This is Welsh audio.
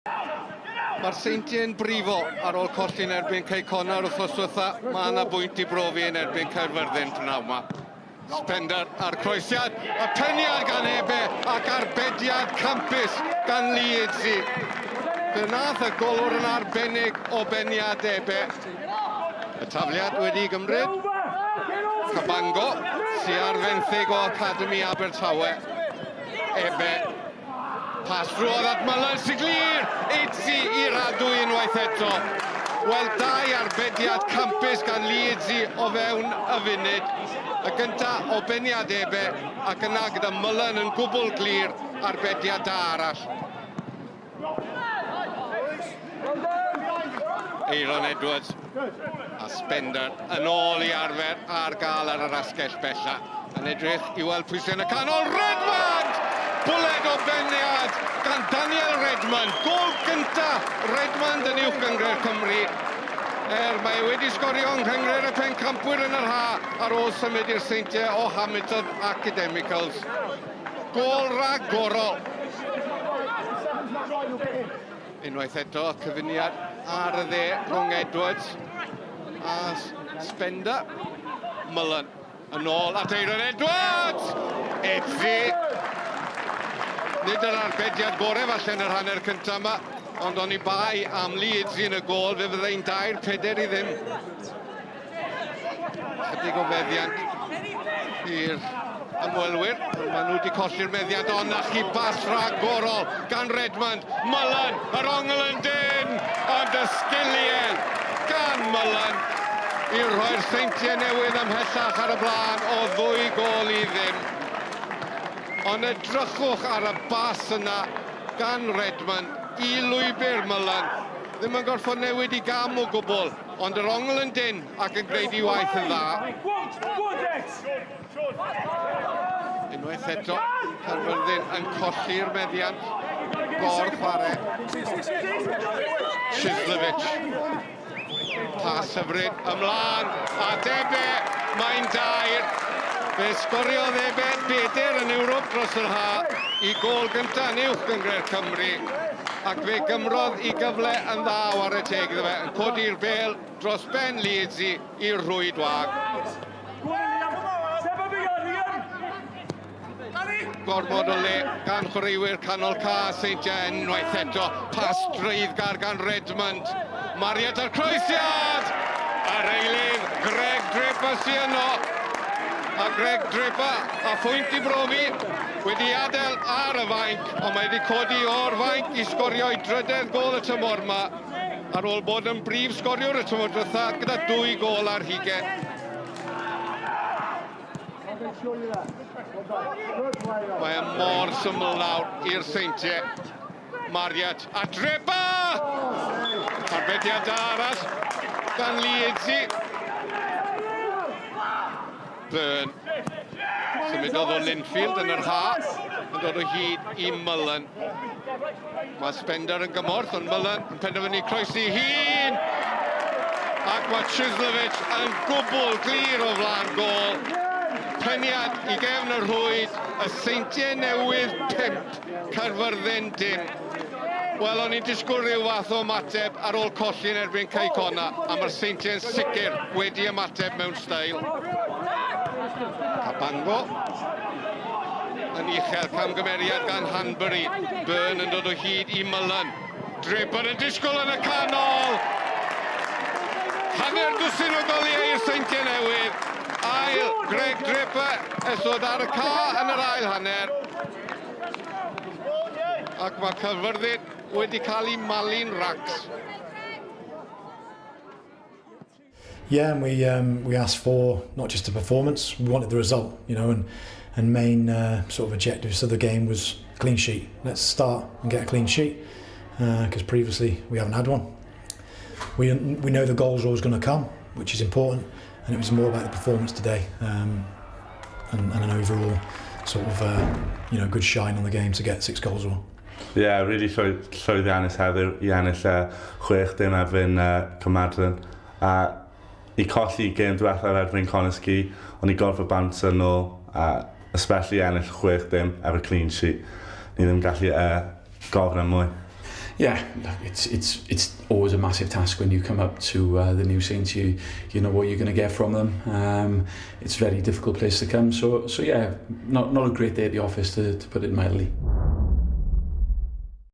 Mae'r Seintiau'n brifo ar ôl colli yn erbyn Cei Connah wythnos dwytha. Mae yna bwynt i brofi yn erbyn Caerfyrddin prynhawn 'ma. Spender a'r croesiad, y peniad gan Ebe ac arbediad campus gan Leedsi. Fe wnaeth y golwr yn arbennig o beniad Ebe. Y tafliad wedi gymryd. Cabango, sy ar fenthyg o Academi Abertawe. Ebe. Pas drwodd at Mullen sy'n glir! Idzi i'r adwy unwaith eto. Wel, dau arbediad campus gan Leedsi o fewn y funud. Y gynta o beniad Ebe, ac yna gyda Mullen yn gwbl glir, arbediad da arall. Eiron Edwards a Spender yn ôl i arfer ar gael ar yr asgell bella. Yn edrych i weld pwy sy'n y canol. Redmond! Bwled o beniad gan Daniel Redmond. Gôl gynta Redmond yn Uwch Gynghrair Cymru. Er mae e wedi sgorio yng Nghynghrair y Pencampwyr yn yr ha ar ôl symud i'r Seintiau o Hamilton Academicals. Gôl ragorol. Unwaith eto, cyfuniad ar y dde rhwng Edwards a Spender. Mullen yn ôl at Aaron Edwards! Edfi! Nid yr arbediad gorau falle yn yr hanner cyntaf yma, ond oni bai am Leeds yn y gôl, fe fyddai'n 4-4 i ddim. Chydig o feddiant i'r ymwelwyr. Maen nhw wedi colli'r meddiant, ond na chi bas rhagorol gan Redmond. Mullen, yr ongl yn dyn, ond y sgiliau gan Mullen i rhoi'r Seintiau Newydd ymhellach ar y blaen o 2 gôl i ddim. Ond edrychwch ar y bas yna gan Redmond i lwybr Mullen. Ddim yn gorfod newid i gam o gwbl, ond yr ongl yn dyn ac yn gwneud i waith yn dda. Unwaith eto, Caerfyrddin yn colli'r meddiant. Gor chwarae. Chislovich. Pas hyfryd ymlaen. A Debe, mae'n dair. Fe sgoriodd Ebe beder yn Ewrop dros yr ha i gôl gyntaf yn Uwch Gynghrair Cymru. Ac fe gymrodd i gyfle yn dda whare teg iddo fe, yn codi'r bêl dros ben Leedsi i'r rhwyd wag. Gormod o le gan chwaraewyr canol ca Seintiau unwaith eto. Pas dreiddgar gan Redmond. Marriott a'r croesiad! Yr eilydd Greg Draper sy yno. A Greg Draper a phwynt i brofi wedi adael ar y fainc, ond mae wedi codi o'r fainc i sgorio i drydedd gôl y tymor yma ar ôl bod yn brif sgoriwr y tymor diwetha gyda 2 gôl. Mae e mor syml nawr i'r Seintiau. Marriott a Draper! Arbediad da arall gan Leedsi. Byrne. Symudodd o Linfield yn yr ha, yn dod o hyd i Mullen. Mae Spender yn gymorth, ond Mullen yn penderfynu croesi hun. Ac mae Chislovich yn gwbl glir o flaen gôl. Peniad i gefn y rhwyd, y Seintiau Newydd 5, Caerfyrddin 0. Wel, o'n i'n disgwyl rhyw fath o ymateb ar ôl colli yn erbyn Cei Connah, a mae'r Seintiau'n sicr wedi ymateb mewn steil. Cabango yn uchel, camgymeriad gan Hanbury. Byrne yn dod o hyd i Mullen. Draper yn disgwyl yn y canol. Hanner dwsin o goliau i'r Seintiau Newydd. Ail Greg Draper ers dod ar y ca yn yr ail hanner. Ac mae Caerfyrddin wedi cael ei malu'n racs. Yeah, and we asked for not just a performance, we wanted the result, and main sort of objectives of the game was clean sheet. Let's start and get a clean sheet because previously we haven't had one. We know the goals are always going to come, which is important, and it was more about the performance today and an overall sort of good shine on the game to get six goals or. Ie, yeah, really llwyddiannus heddiw i ennill 6-0 erbyn Carmarthen. A i colli gêm diwethaf erbyn Connah's Quay, o'n i gorfod bounce yn ôl, a especially ennill 6-0 efo clean sheet. Ni ddim gallu gofyn am mwy. Yeah, look, it's always a massive task when you come up to the New Saints. You know what you're going to get from them. It's a very difficult place to come. So yeah, not a great day at the office, to put it mildly.